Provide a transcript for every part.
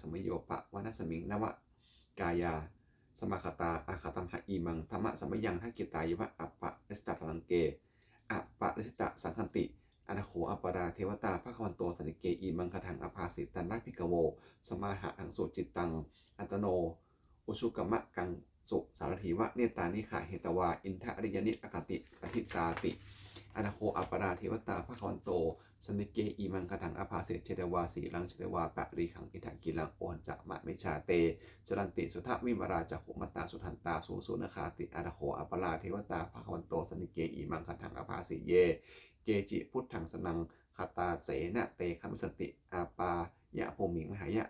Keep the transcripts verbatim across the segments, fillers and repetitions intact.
samayo pavanasmiṃ navakāyā samāgatā āgatamha imaṃ dhammasamayaṃ dakkhitāyeva aparājitapallaṅke aparājitasaṅghanti. Atha kho aparā devatā bhagavato santike imaṃ gāthaṃ abhāsi: Tatra bhikkhavo samādahaṃsu cittaṃ attano ujukamakaṃsu sārathīva nettāni gahetvā indriyāni rakkhanti aradhitāti. Atha kho aparā devatā bhagavato santike imaṃ gāthaṃ abhāsi: Chetvā sīlaṃ chetvā pārikhaṃ indakhīlaṃ ohaccamanejā te caranti suddhā vimalā cakkhumatā sudantā susunāgāti. Atha kho aparā devatā bhagavato santike imaṃ gāthaṃ abhāsi: Ye keci buddhaṃ saraṇaṃ gatāse na te gamissanti apāyabhūmiṃ pahāya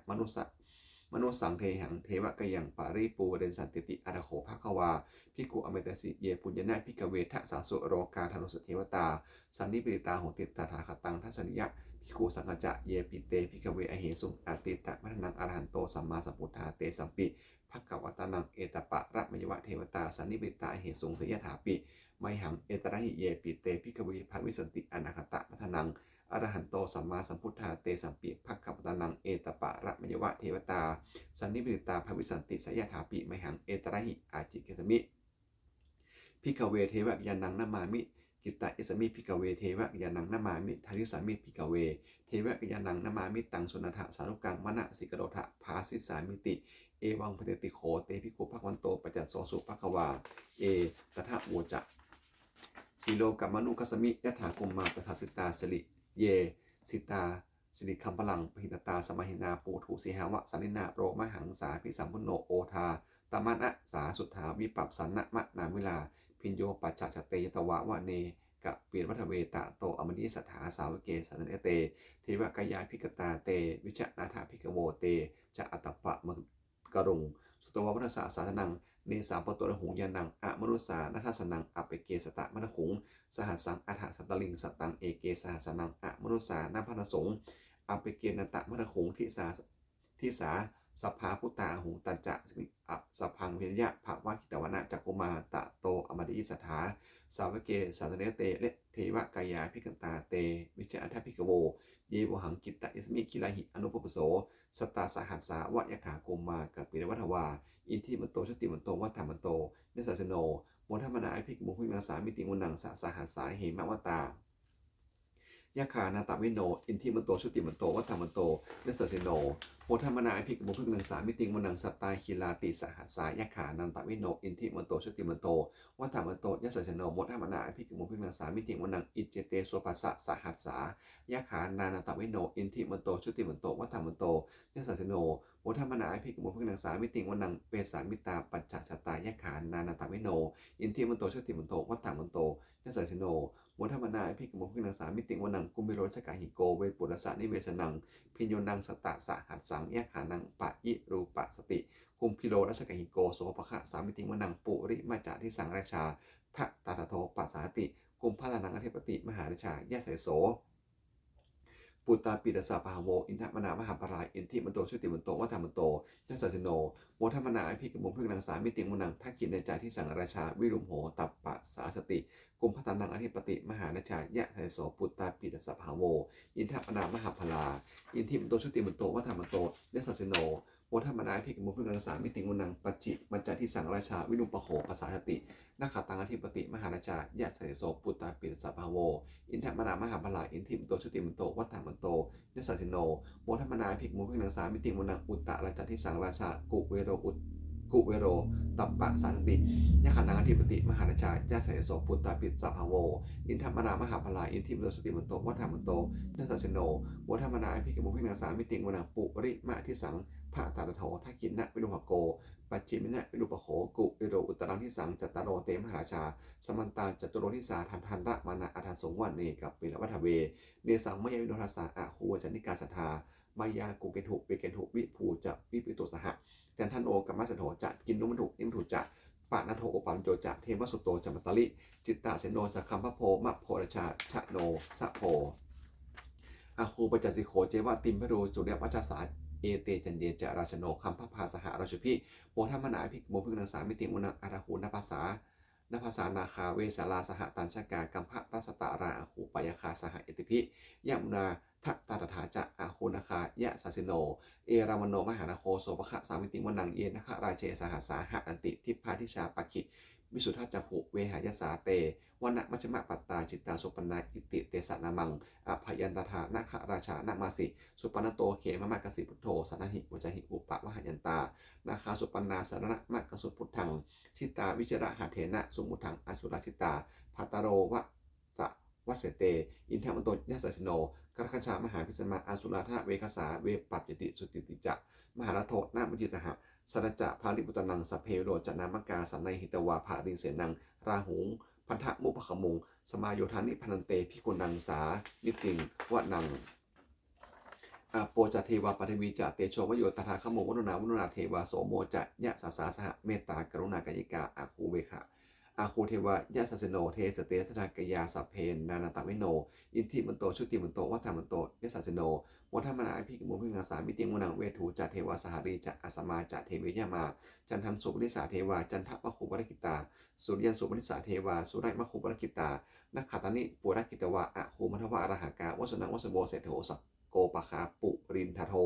mānusaṃ dehaṃ devakāyaṃ paripūressantīti. Atha kho bhagavā bhikkhū āmantesi: Yebhuyyena bhikkhave dasasu lokadhātūsu devatā sannipatitā honti tathāgataṃ dassantīti. Bhikkhusaṅghañca yepi te bhikkhave ahesuṃ atītamaddhānaṃ arahanto sammāsambuddhā tesampi bhagavantānaṃ etaparamāyeva devatā sannipatitā ahesuṃ seyyathāpi mayhaṃ etarahi. Yepi te bhikkhave bhavissanti anāgatamaddhānaṃ arahanto sammāsambuddhā tesampi bhagavantānaṃ etaparamāyeva devatā sannipatitā bhavissanti seyyathāpi mayhaṃ etarahi. Ācikkhissāmi bhikkhave devakāyānaṃ namāmi Kittayasmiṃ bhikkhave devakāyānaṃ namāmiṃ, desissāmi bhikkhave devakāyānaṃ namāmiṃ, taṃ suṇātha sādhukaṃ manasikarotha bhāsissāmīti. Evaṃ bhanteti kho te bhikkhū bhagavato paccassosuṃ. Bhagavā etadavoca: Silokamanukassāmi, yattha bhummā tadassitā, siri ye sitā girigabbharaṃ, pahitattā samāhitā, puthū sīhāva sallīnā, lomahaṃsābhisambhuno, odātamanasā suddhā, vippasannamanāvilā. Bhiyyo pañcasate ñatvā, vane kāpilavatthave, tato āmantayi satthā, sāvake sāsane rate. Devakāyā abhikkantā, te vijānātha bhikkhavo, te ca ātappamakaruṃ. Sutvā buddhassa sāsanaṃ, nāyasmato ātappamakaruṃ. Ñāṇaṃ amanussāna dassanaṃ, appeke satamaddakkhuṃ, sahassaṃ atha sattariṃ. Sataṃ eke sahassānaṃ, amanussānamaddasuṃ, appekenantamaddakkhuṃ. Disā, disā sabbā phuṭā ahuṃ, tañca sabbaṃ abhiññāya, vavakkhitvāna cakkhumā, tato āmantayi satthā, sāvake sāsane rate. Devakāyā abhikkantā, te vijānātha bhikkhavo, ye vohaṃ kittayasmiṃ, girāhi anupubbaso. Sattasahassā va yakkhā, bhummā kāpilavatthavā, iddhimanto jutimanto, vaṇṇavanto yasassino, modamānā abhikkāmuṃ, bhikkhūnaṃ samitiṃ vanaṃ. Chasahassā hemavatā, yakkhā nānattavaṇṇino, iddhimanto jutimanto, vaṇṇavanto yasassino, modamānā abhikkāmuṃ, bhikkhūnaṃ samitiṃ vanaṃ. Sātāgirā tisahassā, yakkhā nānattavaṇṇino, iddhimanto jutimanto, vaṇṇavanto yasassino, modamānā abhikkāmuṃ, bhikkhūnaṃ samitiṃ vanaṃ. Iccete soḷasasahassā, yakkhā nānattavaṇṇino, iddhimanto jutimanto, vaṇṇavanto yasassino, modamānā abhikkāmuṃ, bhikkhūnaṃ samitiṃ vanaṃ. Vessāmittā pañcasatā, yakkhā nānattavaṇṇino, iddhimanto jutimanto, vaṇṇavanto yasassino, modamānā abhikkāmuṃ, bhikkhūnaṃ samitiṃ vanaṃ. Kumbhīro rājagahiko, vepullassa nivesanaṃ, bhiyyo naṃ satasahassaṃ, yakkhānaṃ payirupāsati, kumbhīro rājagahiko, sopāga samitiṃ vanaṃ. Purimañca disaṃ rājā, dhataraṭṭho pasāsati, kumbhaṇḍānaṃ ādhipati, mahārājā yasassi so. Puttāpi tassa bahavo, indanāmā mahabbalā, iddhimanto jutimanto, vaṇṇavanto yasassino, modamānā abhikkāmuṃ, bhikkhūnaṃ samitiṃ vanaṃ. Dakkhiṇañca disaṃ rājā, virūḷho tappasāsati, kumbhaṇḍānaṃ ādhipati, mahārājā yasassi so. Puttāpi tassa bahavo, indanāmā mahabbalā, iddhimanto jutimanto, vaṇṇavanto yasassino, modamānā abhikkāmuṃ, bhikkhūnaṃ samitiṃ vanaṃ. Pacchimañca disaṃ rājā, virūpakkho pasāsati, nakkhattānaṃ ādhipati, mahārājā yasassi so. Puttāpi tassa bahavo, indanāmā mahabbalā, iddhimanto jutimanto, vaṇṇavanto yasassino, modamānā abhikkāmuṃ, bhikkhūnaṃ samitiṃ vanaṃ. Uttarañca disaṃ rājā, kuvero ut-, kuvero tappasāsati, yakkhānaṃ ādhipati, mahārājā yasassi so. Puttāpi tassa bahavo, indanāmā mahabbalā, iddhimanto jutimanto, vaṇṇavanto yasassino, modamānā abhikkāmuṃ, bhikkhūnaṃ samitiṃ vanaṃ. Purimadisaṃ dhataraṭṭho, dakkhiṇena virūḷhako, pacchimena virūpakkho, kuvero uttaraṃ disaṃ. Cattāro te mahārājā, samantā caturo disā, daddallamānā aṭṭhaṃsu vane kāpilavatthave. Tesaṃ māyāvino dāsā, āgū vañcanikā saṭhā, māyā kuṭeṇḍu veṭeṇḍu, viṭū ca viṭuṭo saha, candano kāmaseṭṭho ca, kinnughaṇḍu nighaṇḍu ca, panādo opamañño ca, devasūto ca mātali, cittaseno ca gandhabbo, naḷo rājā janosabho, āgū pañcasikho ceva, timbarū suriyavacchasā. Ete caññe ca rājāno, gandhabbā saha rājubhi, modamānā abhikkāmuṃ, bhikkhūnaṃ samitiṃ vanaṃ. Athāgū nābhasā, nābhasā nāgā, vesālā sahatacchakā, kambalassatarā āgū, pāyāgā saha ñātibhi, yāmunā dhataraṭṭhā ca, āgū nāgā yasassino, erāvaṇo mahānāgo, sopāga samitiṃ vanaṃ. Ye nāgarāje sahasā haranti, dibbā dijā pakkhi visuddhacakkhū, vehāyasā te vanamajjhapattā, citrā supaṇṇā iti tesa nāmaṃ. Abhayantadā nāgarājānamāsi, supaṇṇato khemamakāsi buddho, saṇhāhi vācāhi upavhayantā, nāgā supaṇṇā saraṇamakaṃsu buddhaṃ. Jitā vijitasaṅghaṃ sumuddhaṃ asurā sitā, bhātaro vāsavassete indanāmato yasassino. Kālakañjā mahābhismā asurā dānaveghasā, vepacitti sucitti ca pahārādo namucī saha. Satañca baliputtānaṃ sabbe verocanāmakā, sannayhitvā baliṃ senaṃ rāhubhaddamupāgamuṃ, samayodāni bhaddante bhikkhūnaṃ samitiṃ vanaṃ. Āpo ca devā paṭhavī ca tejo vāyo tadāgamuṃ, varuṇā vāruṇā devā somo ca yasasā saha, mettākaruṇākāyikā āgū vegha āgū devā yasassino. Dasete dasadhā kāyā sabbe nānattavaṇṇino, iddhimanto jutimanto vaṇṇavanto yasassino, modamānā abhikkāmuṃ bhikkhūnaṃ samitiṃ vanaṃ. Veṇḍū ca devā sahalī ca asamā ca devā yamā, candassūpanisā devā candamāgū purakkhitā, suriyassūpanisā devā suriyamāgū purakkhitā, nakkhattāni purakkhitvā āgū mandavalāhakā, vasūnaṃ vāsavo seṭṭho sa Gopāgā purindado.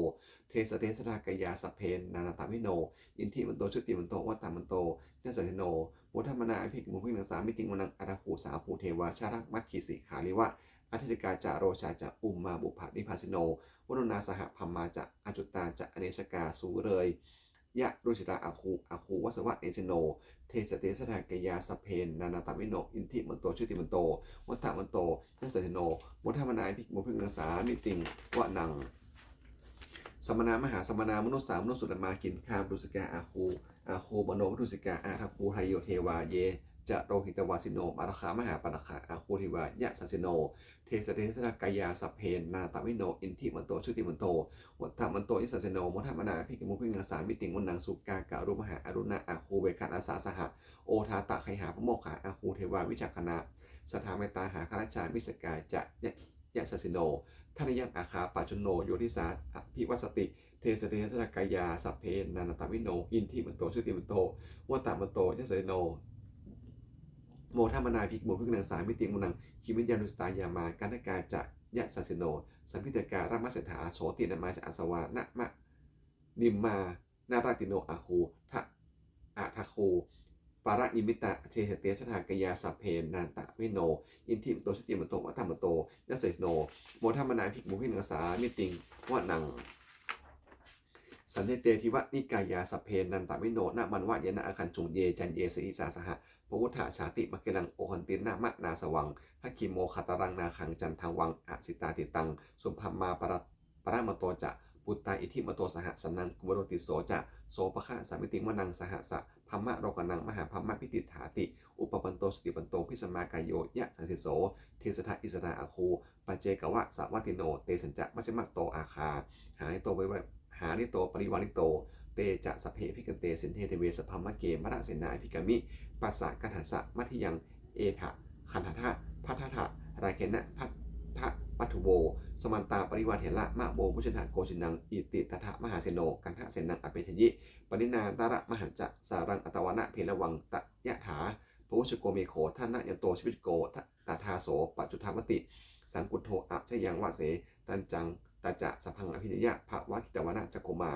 Te ca te dasadhā kāyā sabbe nānattavaṇṇino, iddhimanto jutimanto vaṇṇavanto yasassino, modamānā abhikkāmuṃ bhikkhūnaṃ samitiṃ vanaṃ. Athāgū sahabhū devā jalamaggisikhāriva, ariṭṭhakā ca rojā ca ummāpupphanibhāsino, varuṇā sahadhammā ca accutā ca anejakā, sūleyyarucirā āgū āgū vāsavanesino. Te ca te dasadhā kāyā sabbe nānattavaṇṇino, iddhimanto jutimanto vaṇṇavanto yasassino, modamānā abhikkāmuṃ bhikkhūnaṃ samitiṃ vanaṃ. Samānā mahāsamānā mānusā mānusuttamā, khiḍḍāparussakā āgū āgū manoparussakā, athāgū harayo devā ye ca lohitavāsino, pāragā mahāpāragā āgū devā yasassino. Te ca te dasadhā kāyā sabbe nānattavaṇṇino, iddhimanto jutimanto vaṇṇavanto yasassino, modamānā abhikkāmuṃ bhikkhūnaṃ samitiṃ vanaṃ. Sukkā karumhā aruṇā āgū veghanasā saha, odātagayhā pāmokkhā āgū devā vicakkhaṇā, sadāmattā hāragajā missakā ca ya yasassino. Thanayaṃ āgā pajjunno yo disā abhivassati. Te ca te dasadhā kāyā sabbe nānattavaṇṇino, iddhimanto jutimanto vaṇṇavanto yasassino, modamānā abhikkāmuṃ bhikkhūnaṃ samitiṃ vanaṃ. Khemiyā tusitā yāmā kaṭṭhakā ca yasassino, lambitakā lāmaseṭṭhā jotināmā ca āsavā, nimmā nimmānaratino āgū athāgū paranimmitā. Te ca te dasadhā kāyā sabbe nānattavaṇṇino, iddhimanto jutimanto vaṇṇavanto yasassino, modamānā abhikkāmuṃ bhikkhūnaṃ samitiṃ vanaṃ. Saṭṭhete devanikāyā sabbe nānattavaṇṇino, nāmanvayena āgañchuṃ ye caññe sadisā saha, pavutthajātimakhīlaṃ oghatiṇṇamanāsavaṃ, dakkhemoghataraṃ nāgaṃ candaṃva asitātitaṃ. Subrahmā paramatto ca puttā iddhimato saha, sanaṅkumāro tisso ca sopāga samitiṃ vanaṃ. Sahassabrahmalokānaṃ mahābrahmābhitiṭṭhati, upapanno jutimanto bhismākāyo yasassi so. Te ca te dasadhā issarā āgū paccekavasavattino, tesañca majjhato āgā hārito parivārito. Te ca sabbe abhikkante sinde deve sabrahmake, mārasenā abhikkāmi passa kaṇhassa mandiyaṃ. Etha gaṇhatha bandhatha rāgena bandhamatthu vo, samantā parivāretha mā vo muñcittha koci naṃ. Iti tattha mahāseno kaṇhasenaṃ apesayi, pāṇinā talamāhacca saraṃ katvāna bheravaṃ. Yathā pāvussako megho thanayanto savijjuko, tadā so paccudāvatti saṅkuddho asayaṃvase. Tañca tañca sabbaṃ abhiññāya vavakkhitvāna cakkhumā,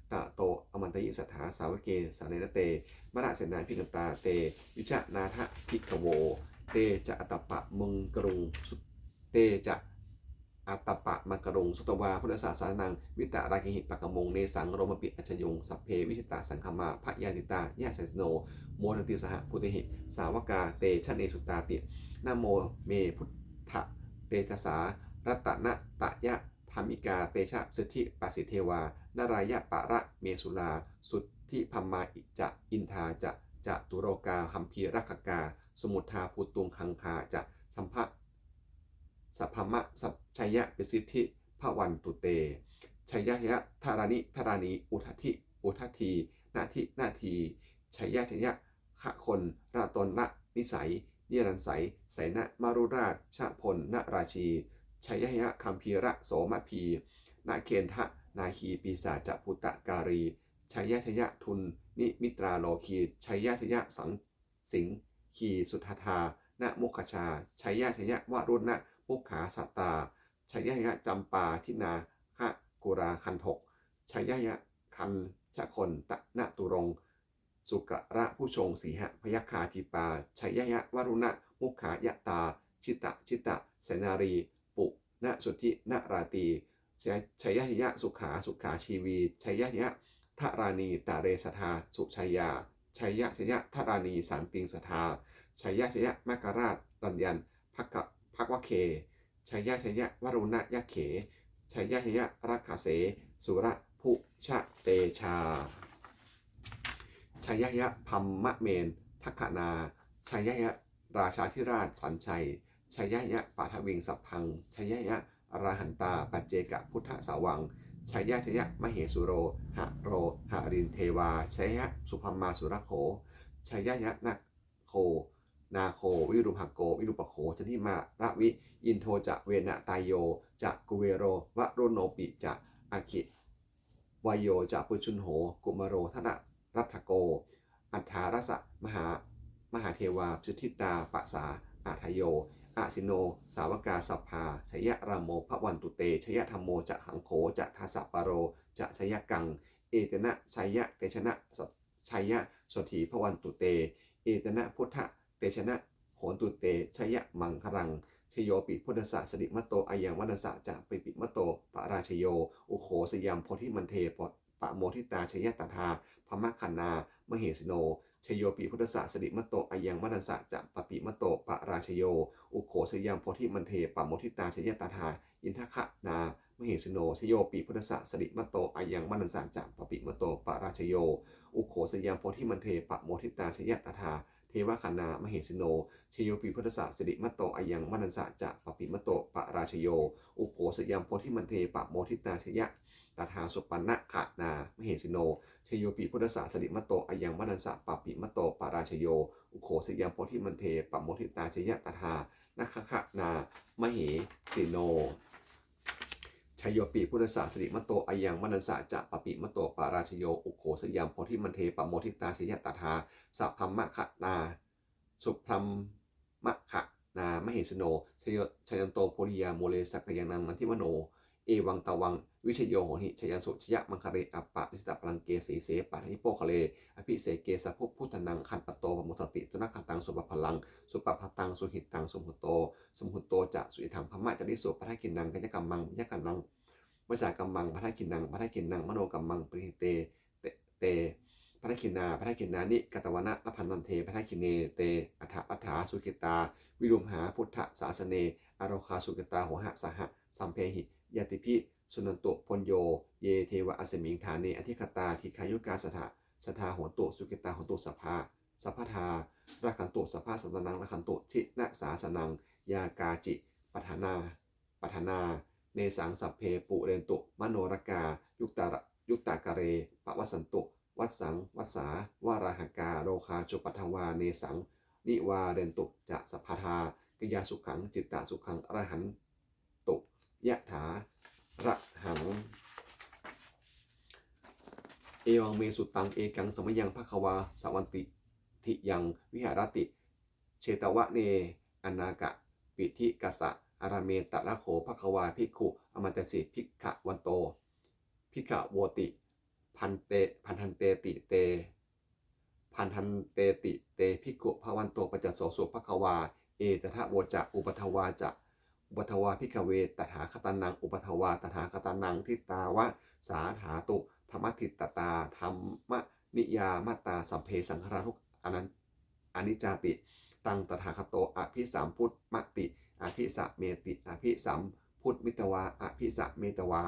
tato āmantayi satthā sāvake sāsane rate. Mārasenā abhikkantā te vijānātha bhikkhavo, te ca ātappamakaruṃ su te ca ātappamakaruṃ sutvā buddhassa sāsanaṃ, vītarāgehi pakkāmuṃ nesaṃ lomampi iñjayuṃ. Sabbe vijitasaṅgāmā bhayātītā yasassino, modanti saha bhūtehi sāvakā te janesutāti. Namo me buddhatejassā ratanattayadhammikā, tejasiddhi pasīdevā nārāyaparamesurā, suddhibrahmā ca indā ca catulokā gambhīrakkhakā, samuddā bhūtuṃ gaṅgā ca sabba sabrahmajayasiddhi bhavantu te. Jaya jaya dharaṇi dharaṇī udadhi udadhī nadi nadī, jaya jaya gagonlatonlanisai nirāsai sainamarurājabonlarājī, jaya jaya gambhīrasomaghī nagendanāgī pisācabhūtakālī, jaya jaya dunnimitrārogī, jaya jaya saṃ siṅgī sudaṭṭhānamukhajā, jaya jaya varuṇamukhasātrā, jaya jaya campādināgakulagandhok, jaya jaya gandhagonaturaṅ sukarabhujaṅ sīhabyagghadīpā, jaya jaya varuṇamukhayātrā jita jita senārī puna suddhi naradī, jaya jaya sukhā sukhā jīvī, jaya jaya dharaṇītale sadā sujayā, jaya jaya dharaṇī santin sadā, jaya jaya makarāraññan bhagavake, jaya jaya varuṇayakkhe, jaya jaya rakkhase surabhujatejā, jaya jaya brahmamendagaṇā, jaya jaya rājādhirāja sañjaya, jaya jaya paṭhaviṃ sabbaṃ, jaya jaya arahantā paccekabuddhasāvaṃ, jaya jaya mahesuro haro harindevā, jaya jaya subrahmā surakkho, jaya jaya nāgo nāgo virūpakkho virūpakkho candimā ravi, indo ca venateyyo ca kuvero varuṇopi ca, aggi vāyo ca pājuṇho kumāro dhataraṭṭhako, aṭṭhārasa mahā mahādevā siddhitāpasa-ādayo, asino sāvakā sabbā jayarāmo bhavantu te. Jayadhammo ca saṅgho ca dasapālo ca jayakaṃ. Etena jayatejena sa- jayasotthī bhavantu te. Etena buddhatejena hontu te jayamaṅgalaṃ. Jayopi buddhassa sirīmato ayaṃ mārassa ca pāpimato parājayo. Ugghosayaṃ bodhimaṇḍe pamoditā jayatadā brahmagaṇā mahesino. Jayopi buddhassa sirīmato ayaṃ mārassa ca pāpimato parājayo. Ugghosayaṃ bodhimaṇḍe pamoditā jayatadā indagaṇā mahesino. Jayopi buddhassa sirīmato ayaṃ mārassa ca pāpimato parājayo. Ugghosayaṃ bodhimaṇḍe pamoditā jayatadā devagaṇā mahesino. Jayopi buddhassa sirīmato ayaṃ mārassa ca pāpimato parājayo. Ugghosayaṃ bodhimaṇḍe pamoditā jayatadā supaṇṇagaṇā mahesino. Jayopi buddhassa sirīmato ayaṃ mārassa pāpimato parājayo. Ugghosayaṃ bodhimaṇḍe pamoditā jayatadā nāgagaṇā mahesino. Jayopi buddhassa sirīmato ayaṃ mārassa ca pāpimato parājayo. Ugghosayaṃ bodhimaṇḍe pamoditā jayatadā sabrahmagaṇā subrahmagaṇā mahesino. Jayo- jayanto bodhiyā mūle sakyānaṃ nandivaḍḍhano. Evaṃ tvaṃ vijayo hohi jayassu jayamaṅgale. Aparājitapallaṅke sīse paṭhavipokkhare abhiseke sabbabuddhānaṃ aggappatto pamodati. Sunakkhattaṃ sumaṅgalaṃ supabhātaṃ suhuṭṭhitaṃ sumuhutto sumuhutto ca suyiṭṭhaṃ brahmacārisu. Padakkhiṇaṃ kāyakammaṃ vācākammaṃ padakkhiṇaṃ padakkhiṇaṃ manokammaṃ paṇidhī te te padakkhiṇā. Padakkhiṇāni katvāna labhantatthe padakkhiṇe. Te atthaladdhā sukhitā viruḷhā buddhasāsane arogā sukhitā hotha saha sabbehi ñātibhi. Suṇantu bhonto ye devā asmiṃ ṭhāne adhigatā dīghāyukā sadā sadā hontu sukhitā hontu sabbā sabbadā. Rakkhantu sabbasattānaṃ rakkhantu jinasāsanaṃ. Yā kāci patthanā patthanā nesaṃ sabbe pūrentu manorathā. Yuttakāle pavassantu vassaṃ vassā valāhakā. Rogā cupaddavā nesaṃ nivārentu ca sabbadā. Kāyasukhaṃ cittasukhaṃ arahantu yathārahaṃ. Evaṃ me sutaṃ. Ekaṃ samayaṃ bhagavā sāvatthiyaṃ viharati jetavane anāthapiṇḍikassa ārāme. Tatra kho bhagavā bhikkhū āmantesi bhikkhavo bhikkhāvoti bhante bhadanteti te bhadanteti te bhikkhū bhagavato paccassosuṃ. Bhagavā etadavoca. Uppādā ca uppādā bhikkhave tathāgatānaṃ uppādā tathāgatānaṃ ṭhitāva sā dhātu dhammaṭṭhitatā dhammaniyāmatā sabbe saṅkhārā dukkhā aniccāti. Taṃ tathāgato abhisambujjhati abhisameti abhisambujjhitvā abhisametvā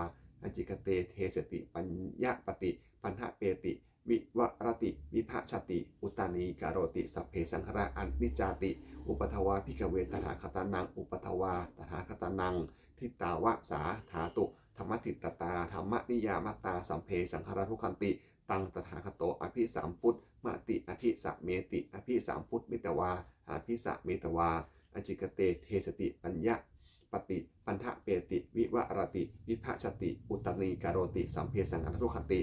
ācikkhate deseti paññapeti paṭṭhapeti vivarati vibhajati uttānīkaroti sabbe saṅkhārā aniccāti. Uppādā bhikkhave tathāgatānaṃ uppādā tathāgatānaṃ ṭhitāva sā dhātu dhammaṭṭhitatā dhammaniyāmatā sabbe saṅkhārā dukkhāti. Taṃ tathāgato abhisambujjhati abhisameti abhisambujjhitvā abhisametvā ācikkhate deseti paññapeti paṭṭhapeti vivarati vibhajati uttānīkaroti sabbe saṅkhārā dukkhāti.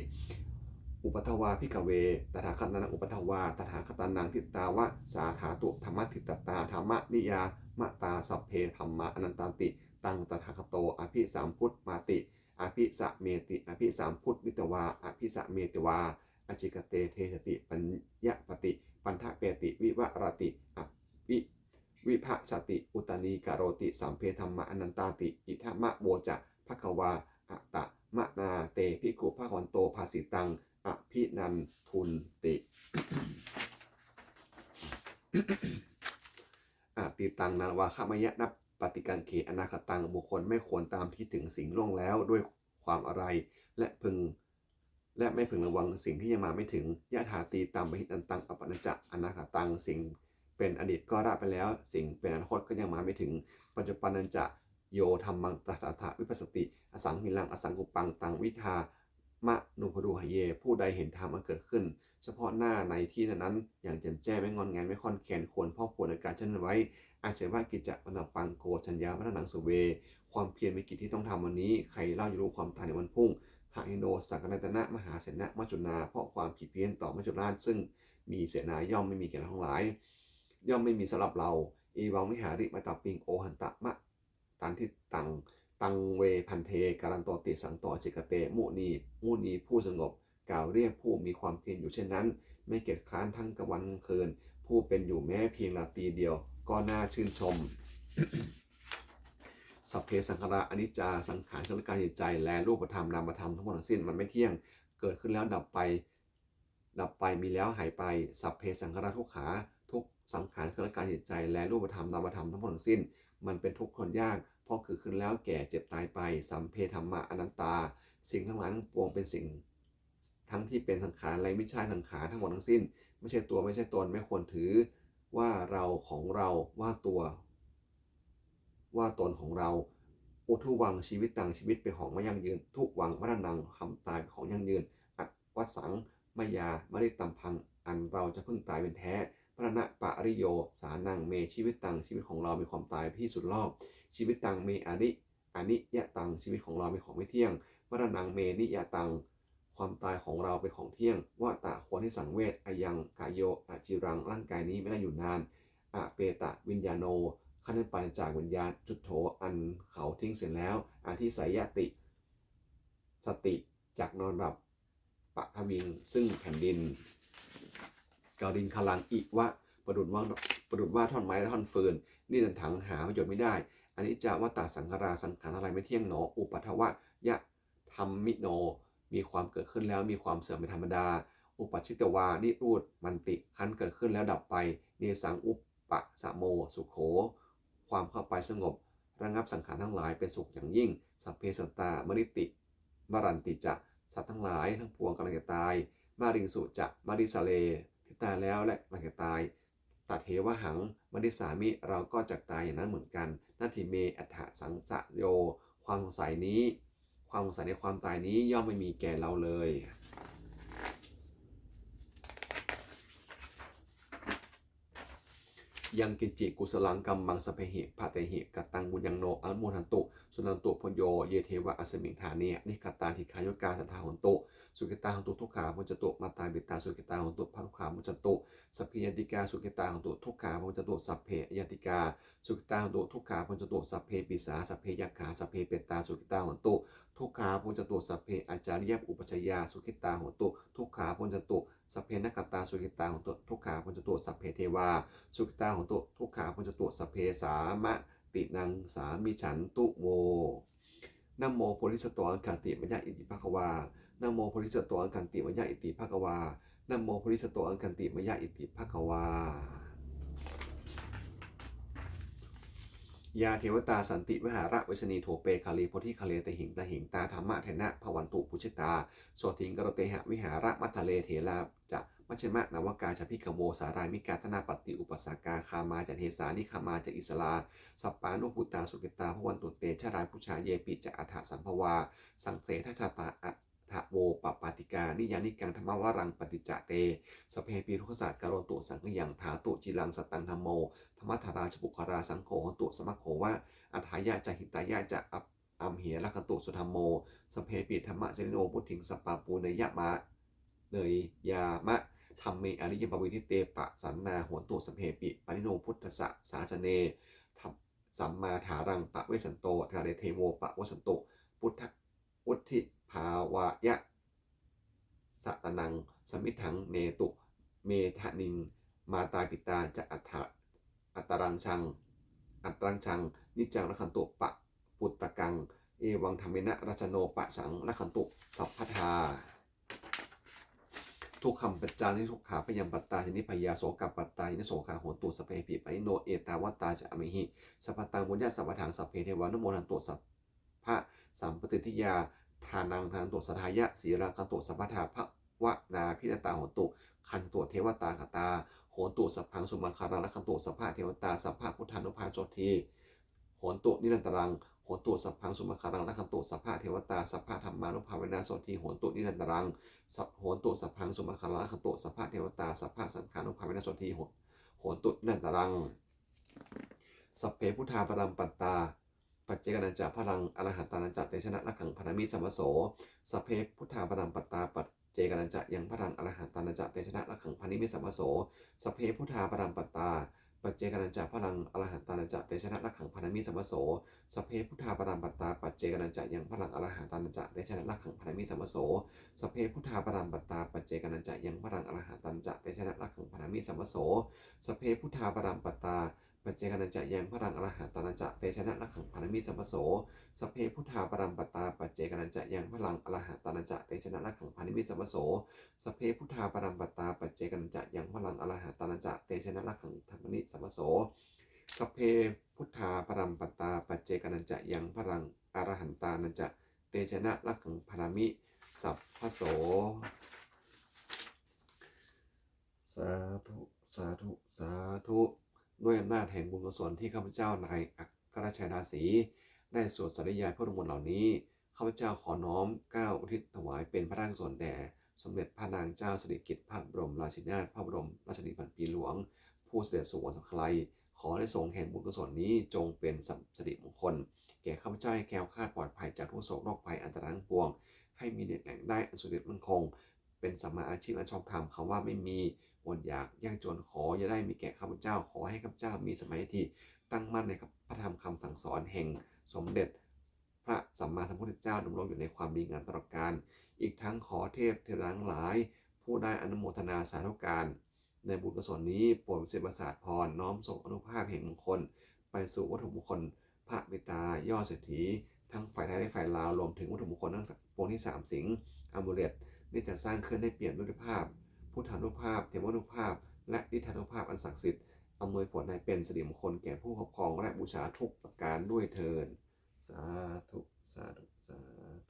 Uppādā bhikkhave tathāgatānaṃ uppādā tathāgatānaṃ ṭhitāva sā dhātu dhammaṭṭhitatā dhammaniyāmatā sabbe dhammā anattāti. Taṃ tathāgato abhisambujjhati abhisameti abhisambujjhitvā abhisametvā ācikkhate deseti paññapeti paṭṭhapeti vivarati vibhajati uttānīkaroti sabbe dhammā anattāti. Idamavoca bhagavā. Attamanā te bhikkhū bhagavato bhāsitaṃ abhinandunti. Atītaṃ nānvāgameyya nappaṭikaṅkhe anāgataṃ. บุคคลไม่ควรตามคิดถึงสิ่งล่วงแล้วด้วยความอาลัย และพึง และไม่พึงระวังสิ่งที่ยังมาไม่ถึง Yadatītaṃ pahīnantaṃ appattañca anāgataṃ. สิ่งเป็นอดีตก็ละไปแล้ว สิ่งเป็นอนาคตก็ยังมาไม่ถึง Paccuppannañca yo dhammaṃ tattha tattha vipassati asaṃhiraṃ asaṅkuppaṃ taṃ viddhā manubrūhaye. ผู้ใดเห็นธรรมอันเกิดขึ้นเฉพาะหน้าในที่นั้นๆ อย่างแจ่มแจ้ง ไม่ง่อนแง่น ไม่คลอนแคลน ควรพอกพูนอาการเช่นนั้นไว้ Ajjeva kiccamātappaṃ ko jaññā maraṇaṃ suve. ความเพียรเป็นกิจที่ต้องทำวันนี้ ใครเล่าจะรู้ความตายในวันพรุ่ง Pahīno saṅgarantena mahāsenena maccunā. เพราะความผิดเพี้ยนต่อมัจจุราชซึ่งมีเสนาย่อมไม่มีแก่เราทั้งหลาย ย่อมไม่มีสำหรับเรา Evaṃ vihārimātāpiṃ ohantamatanditaṃ, taṃ ve bhante kālantoti santo ācikkhate muni. มุนีผู้สงบกล่าวเรียกผู้มีความเพียรอยู่เช่นนั้น ไม่เกียจคร้านทั้งกลางวันกลางคืน ผู้เป็นอยู่แม้เพียงราตรีเดียวก็น่าชื่นชม Sabbe saṅkhārā aniccā. สังขารคือร่างกายจิตใจและรูปธรรมนามธรรมทั้งหมดทั้งสิ้นมันไม่เที่ยง เกิดขึ้นแล้วดับไป ดับไป มีแล้วหายไป Sabbe saṅkhārā dukkhā. ทุกสังขารคือร่างกายจิตใจและรูปธรรมนามธรรมทั้งหมดทั้งสิ้น มันเป็นทุกข์ทนยาก เพราะเกิดขึ้นแล้วแก่เจ็บตายไป Sabbe dhammā anattā. สิ่งทั้งหลายทั้งปวงเป็นสิ่ง ทั้งที่เป็นสังขารและไม่ใช่สังขารทั้งหมดทั้งสิ้น ไม่ใช่ตัวไม่ใช่ตน ไม่ควรถือว่าเราของเรา ว่าตัว ว่าตนของเรา Uddhuvaṃ jīvitaṃ. ชีวิตเป็นของไม่ยั่งยืน Dhuvaṃ maraṇaṃ. ความตายเป็นของยั่งยืน Avassaṃ mayā maritabbaṃ. อันเราจะพึงตายเป็นแท้ Maraṇapariyosānaṃ me jīvitaṃ. ชีวิตของเรามีความตายเป็นที่สุดรอบ Jīvitaṃ me ani aniyataṃ. ชีวิตของเราเป็นของไม่เที่ยง Maraṇaṃ me niyataṃ. ความตายของเราเป็นของเที่ยง Vata ควรที่สังเวช Ayaṃ kāyo aciraṃ. ร่างกายนี้ไม่ได้อยู่นาน Apetaviññāṇo. ครั้นนั้นปราศจากวิญญาณ Chuḍḍho อันเขาทิ้งเสียแล้ว Adhisayati. สติจักนอนหลับ Paṭhaviṃ. ซึ่งแผ่นดิน Kaliṅgaraṃ iva. ประดุจว่าประดุจว่าท่อนไม้และท่อนฟืน Nidatthaṃ. หาประโยชน์ไม่ได้ Aniccā vata saṅkhārā. สังขารทั้งหลายไม่เที่ยงหนอ Uppādavayadhammino. มีความเกิดขึ้นแล้วมีความเสื่อมเป็นธรรมดา Uppajjitvā nirujjhanti. ครั้นเกิดขึ้นแล้วดับไป Tesaṃ vūpasamo sukho. ความเข้าไปสงบระงับสังขารทั้งหลายเป็นสุขอย่างยิ่ง Sabbe sattā maranti maranti ca. สัตว์ทั้งหลายทั้งปวงกำลังจะตาย Mariṃsu ca marissare. ที่ตายแล้วและกำลังจะตาย Tathevāhaṃ marissāmi. เราก็จักตายอย่างนั้นเหมือนกัน Natthi me ettha saṃsayo. ความสงสัยนี้ ความสงสัยในความตายนี้ย่อมไม่มีแก่เราเลย Yaṃ kiñci kusalaṃ kammaṃ sabbehi katehi kataṃ puññaṃ no anumodantu suṇantu bhonto ye devā asmiṃ ṭhāne adhigatā dīghāyukā sadā hontu sukhitā hontu dukkhā pamuccantu. Mātā pitā sukhitā hontu dukkhā pamuccantu. Sabbe ñātikā sukhitā hontu dukkhā pamuccantu. Sabbe aññātikā sukhitā hontu dukkhā pamuccantu. Sabbe pisā sabbe yakkhā sabbe petā sukhitā hontu dukkhā pamuccantu. Sabbe ācariyupajjhāyā sukhitā hontu dukkhā pamuccantu. Sabbe nakkhattā sukhitā hontu dukkhā pamuccantu. Sabbe devā sukhitā hontu dukkhā pamuccantu. Sabbe sampattīnaṃ samijjhantu vo. Namo bodhisatto āgantimāya iti bhagavā. Namo bodhisatto āgantimāya iti bhagavā. Namo bodhisatto āgantimāya iti bhagavā. Yā devatā santi vihāravāsinī thūpe ghare bodhighare tahiṃ tahiṃ tā dhammadānena bhavantu pūjitā sotthiṃ karontedha vihāramaṇḍale. Therā ca majjhā navakā ca bhikkhavo sārāmikā dānapatī upāsakā gāmā ca desā nigamā ca issarā sappāṇabhūtā sukhitā bhavantu te. Jalābujā yepi ca aṇḍasambhavā saṃsedajātā athavopapātikā niyyānikaṃ dhammavaraṃ paṭicca te sabbepi dukkhassa karontu saṅkhayaṃ. Ṭhātu ciraṃ sataṃ dhammo dhammaddharā ca puggalā saṅgho hotu samaggo va atthāya ca hitāya ca amhe rakkhatu saddhammo. Sabbepi dhammasāsino vuḍḍhiṃ sampāpuṇeyyāma neyyāma dhamme ariyappavedite. Pasannā hontu sabbepi pāṇino buddhassa sāsane sammā dhāraṃ pavecchanto ācare devo pavassantu buddha vuḍḍhibhāvāya sattānaṃ samiddhaṃ netu medaniṃ. Mātā pitā ca atrajaṃ atrajaṃ niccaṃ rakkhantu puttakaṃ evaṃ dhammena rājāno pajaṃ rakkhantu sabbadā. Dukkhappaccattaṃ niddukkhā bhayappattā ca nibbhayā sokappattā ca nissokā hontu sabbepi pāṇino. Ettāvatā ca amhehi sambhataṃ puññasampadaṃ sabbe devānumodantu sabbasampattisiddhiyā. Dānaṃ dadantu saddhāya sīlaṃ rakkhantu sabbadā bhāvanābhiratā hontu gacchantu devatāgatā. Hontu sabbaṃ sumaṅgalaṃ rakkhantu sabbadevatā sabbabuddhānubhāvena sotthī hontu nirantaraṃ. Hontu sabbaṃ sumaṅgalaṃ rakkhantu sabbadevatā sabbadhammānubhāvena sotthī hontu nirantaraṃ. Hontu sabbaṃ sumaṅgalaṃ rakkhantu sabbadevatā sabbasaṅghānubhāvena sotthī hontu nirantaraṃ. Sabbe buddhā balappattā paccekānañca balaṃ arahantānañca tejena rakkhaṃ bandhāmi sabbaso. Sabbe buddhā balappattā paccekānañca yaṃ balaṃ arahantānañca tejena rakkhaṃ bandhāmi sabbaso. Sabbe buddhā balappattā paccekānañca balaṃ arahantānañca tejena rakkhaṃ bandhāmi sabbaso. Sabbe buddhā balappattā paccekānañca yaṃ balaṃ arahantānañca tejena rakkhaṃ bandhāmi sabbaso. Sabbe buddhā balappattā paccekānañca yaṃ balaṃ arahantānañca tejena rakkhaṃ bandhāmi sabbaso. Sabbe buddhā balappattā paccekānañca yaṃ balaṃ arahantānañca tejena rakkhaṃ bandhāmi sabbaso. Sabbe buddhā balappattā paccekānañca yaṃ balaṃ arahantānañca tejena rakkhaṃ bandhāmi sabbaso. Sabbe buddhā balappattā paccekānañca yaṃ balaṃ arahantānañca tejena rakkhaṃ bandhāmi sabbaso. Sabbe buddhā balappattā paccekānañca yaṃ balaṃ arahantānañca tejena rakkhaṃ bandhāmi sabbaso. Sādhu, sādhu, sādhu. ด้วยอำนาจแห่งบุญกุศลที่ข้าพเจ้านายอัครชัยราศีได้สวดสาธยายพุทธมนต์เหล่านี้ ข้าพเจ้าขอน้อมเกล้าอุทิศถวายเป็นพระราชกุศลแด่สมเด็จพระนางเจ้าสิริกิติ์ พระบรมราชินีนาถ พระบรมราชชนนีพันปีหลวง ผู้เสด็จสู่สวรรคาลัย ขออานิสงส์แห่งบุญกุศลนี้จงเป็นสิริมงคล แก่ข้าพเจ้าให้แคล้วคลาดปลอดภัยจากทุกข์โศกโรคภัยอันตรายทั้งปวง ให้มีแหล่งได้อันสุจริตมั่นคง เป็นสัมมาอาชีพอันชอบธรรม คำว่าไม่มี อดอยาก ยากจน ขออย่าได้มีแก่ข้าพเจ้า ขอให้ข้าพเจ้ามีสัมมาทิฏฐิตั้งมั่นในพระธรรมคำสั่งสอนแห่งสมเด็จพระสัมมาสัมพุทธเจ้าดำรงอยู่ในความดีงามตลอดกาล อีกทั้งขอเทพเทวดาทั้งหลาย ผู้ได้อนุโมทนาสาธุการในบุญกุศลนี้ โปรดประสิทธิ์ประสาทพร น้อมส่งอานุภาพแห่งมงคล ไปสู่วัตถุมงคลพระปิดตายอดเศรษฐี ทั้งฝ่ายไทยและฝ่ายลาว รวมถึงวัตถุมงคลทั้งปวงที่สามสิงห์ อามูเลต นี้จะสร้างขึ้นให้เปี่ยมด้วยอานุภาพ พุทธานุภาพ เทวานุภาพ และฤทธานุภาพอันศักดิ์สิทธิ์ อำนวยผลให้เป็นสิริมงคลแก่ผู้ครอบครองและบูชาทุกประการด้วยเทอญ สาธุ สาธุ สาธุ